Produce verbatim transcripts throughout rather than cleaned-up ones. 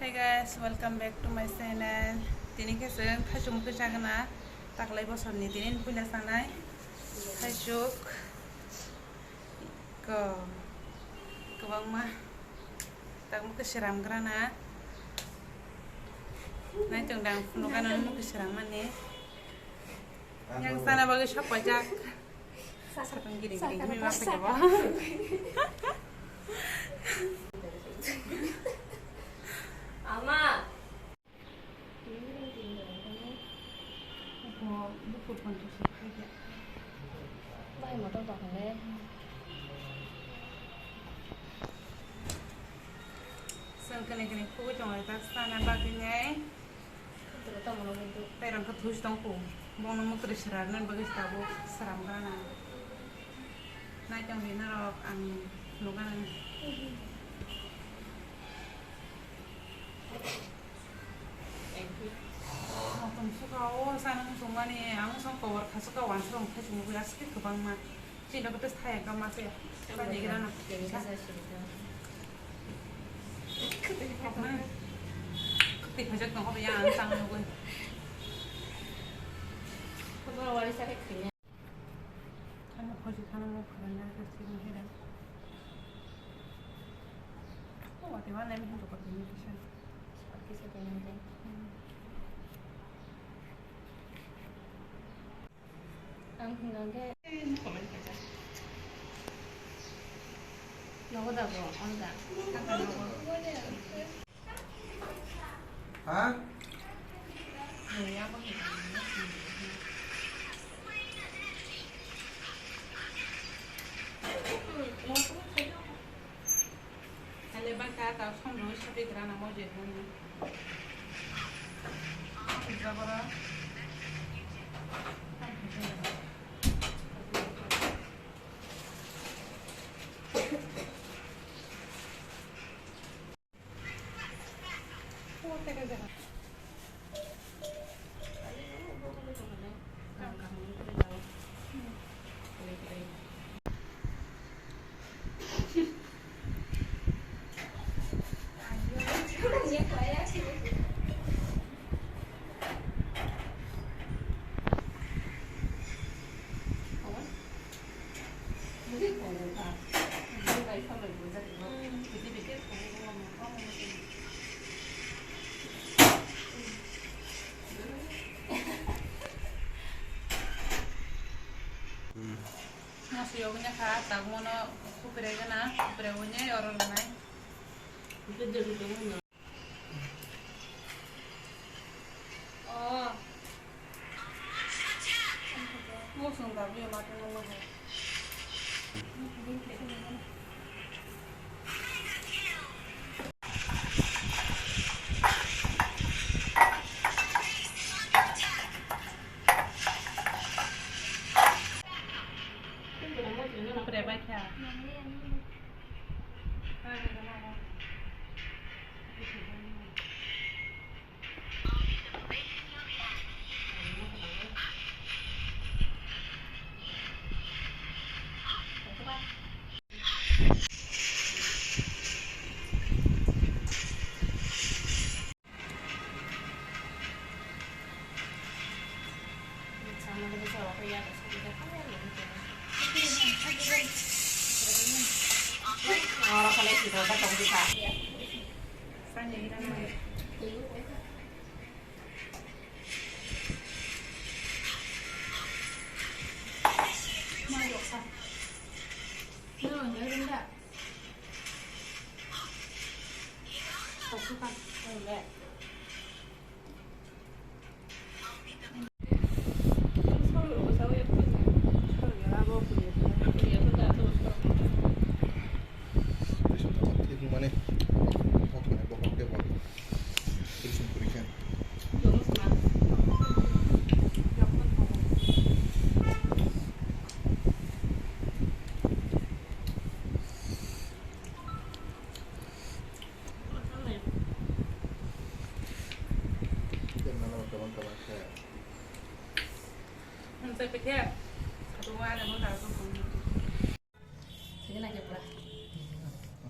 Hey guys, welcome back to my channel. Tini khe chwng thaisuk mukhe chagana, taklai bosorni tini puila sanai thaisuk ko kwbangma tak mukhe sram grana. Nai tong dang phunukano mukhe sram mani. Yang sana bagwi sok paijak. Sakang giri giri gimi ma paijak. Ama. Bo bukur konto se paijak. Bai motor tong le. Sang kene kene khugui tong le tak sana bagwi nai. Tei rang khe thusi tong kho. Bono mukri sra rwna bagwi tabuk sram gana. Nai tong di norok ang nugana. Thank you. Motom suka o sana muchungmani ang song cover kha suka wansong khe chumugwi aske kwbangma. Chini bagwi tei thaya wngkha ma se. Pani gira na. Kwtwi khaijak tong kho ya ang chang nugwi. Khana khoji khana mo khana na ka sini hera. O wate wa nai mi hin to ko ni kisa. Kisa ko ni. Ang hwnka khe nogo da bo, ano da. Saka nogo. Ha? Kale bangkha ta som rw sipi grana mo je hwn. Jabara. Mosiyogwi kha, tabukno khupre gana, khupre wngwi oro rwnai. Mane,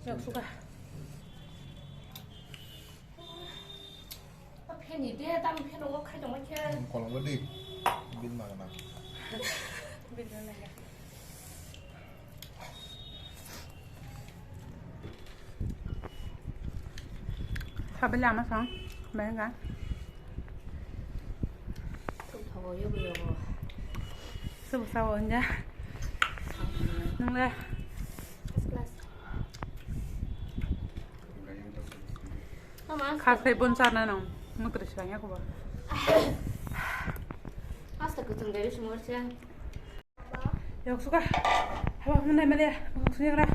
Yok suka. Ni de tam phe nongo khai tongma khe. Kolombo di. Bil magana. Bil magana. Sabi lama sang, benga. Tum thogo yobo yobo. Subu sabo anja. Nang le. First class. Mama, khasai bun charna nang. Mutri sibanya kuba. Hasta kutung dari semua sih. Yok suka. Hawa, mana mele? Sunyang ra.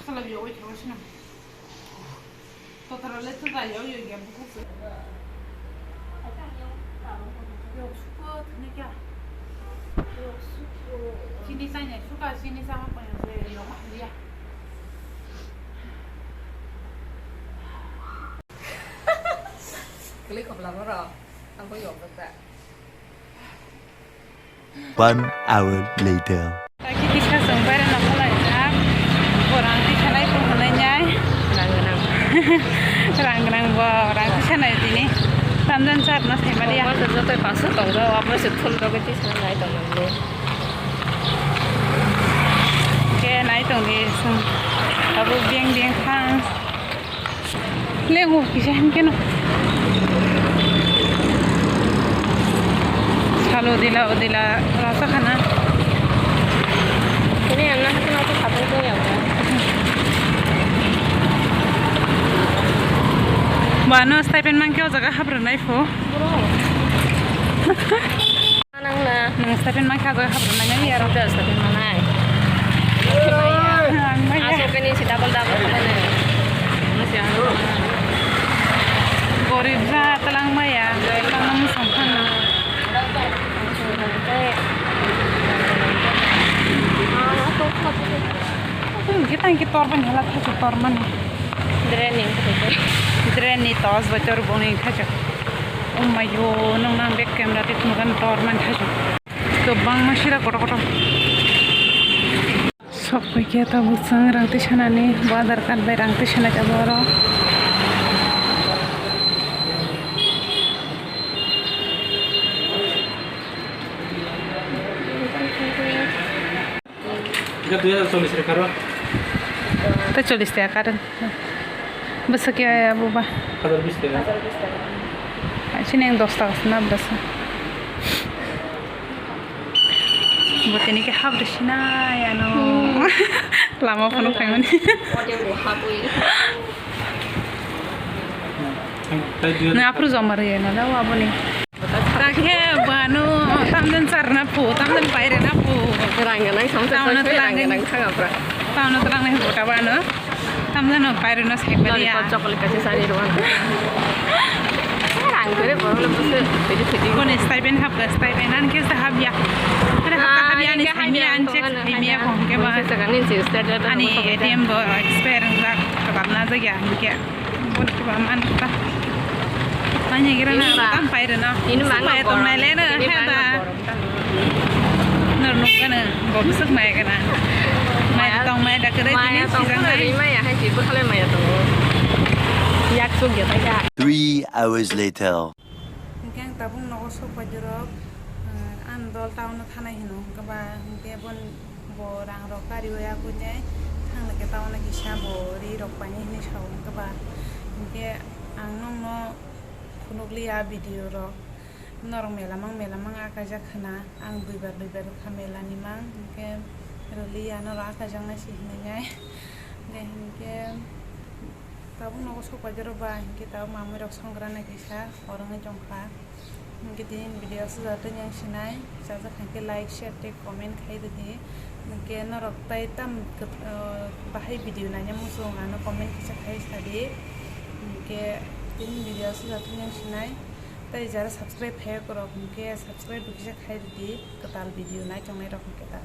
Salak yogwi thago sino. Totoro le twi bai yogwi yogwi bukhuk se. Yok suko thani kya? Yok suko. Chini chanya suka, chini chama panya se yok ma ya. Klik kobla moro. Ang ko yok da. One hour later. Taki tisa chwng baira na phalai jak. Bo rang tisa nai phung hwnwi nai. Rang gwnang. Rang gwnang bo rang tisa nai tini. Tamjani charna thai mali ya. Omo se joto paso tongo, omo se thum rogwi tisa nai tong nang bo. Ke nai tong di chwng. Abo beng beng thang. Lengo kisa himkeno. Salo dila o dila rasa khana. Ini yang nak tu nak tu satu tu yang. Bano stipend mangke o jaga habrwnai pho. Bro. Nang na. Nang stipend mangkha jaga habrwnai nang yaro. Stipend manai. Ang maya. Asok kani si double double khalanai. Gorib ja talang maya. Talang musang khana. Kita kita torban hala thasu torman. Drain ni. Drain ni tos bocor boni thasu. Oh my god, nung nang back camera te tumukan torman thasu. Kwbangma sira kotor kotor. Sok paikhe tabuk chwng rang twi sanani, bo Aadhaar card bai rang twi sanai tabuk oro. Tei chollish taka karon. Bwswk ya, ya, buba. Hajar bish taka. Sini yang dos taka sana berasa. Buat ini ke hap di sini ya no. Lama phone paimani. Nang aphuru joma rwya na da, aboni. Takhe bano tamdan charna phu, tamdan pairena phu. Rang gwnang samsa. Tamno tlang gwnang thang apra. Tamno tlang nai bota bano. Tamdan no paireno sai bali ya. Lollipop, chocolate kasi sari ruan. Rang gwnang borok le bwswk thedi thedi. Koni stipend hapka, stipend an ke sa hapya. Are hapka hapya ani simi an check simi ya kom ke ba. Ani A T M bo expire wngjak, chokapna jagya hingke. Boni kiba man kiba. Tanya kira na tam pai rena. Ini mana? Pai tong nai le na he da. Nor nuk kana bo bwswk mai kana. Mai tong mai da kere tini sijang nai. Maya hai si bwkhale maya tongo. Yak suk ya ta ya. Three hours later. Hingke ang tabuk nogo sok pai rok, ang dol town o thanai hino hingke ba hingke bon. Bo rang rok kari o ya kuni thang nai khe town o kisa bo ri rok paini hinui sa o hwnkhe ba. Hinkhe ang nokno phunuk li ya video rok, norok mela mang mela mang a kaijak khwna, ang duibar duibar kha mela ni mang, hinkhe rwli ya norok a kaijak nai se hinui nai. Hinkhe tabuk nogo sok pai jaro ba, hinkhe tabuk mamui rok song gra nai kisa. Kwrwngwi tongkha. Hinkhe tini video aswk jaga twi yang sinai, chajak hinkhe like, share tei comment khai rwdi. Hinkhe norok tai tam kwt-, ah, bahai video naina muchung ano comment kisa khai sadi. Hinkhe tini video aswk jaga twi yang sinai, Tei jara subscribe khaiya korok hwnkhe subscribe bo kisa khai rwdi, kwtal video naitongnai rok hwnkhe ta.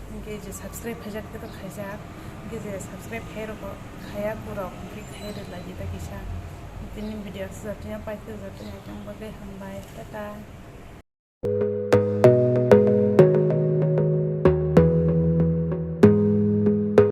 Hwnkhe je subscribe khaijak khe to khaijak, hwnkhe je subscribe khaiya rok, khaiya korok hwnkhe khai rwlai di ta kisa. Tini video aswk jatino paithak jatino naitong bagwi hambai, tata.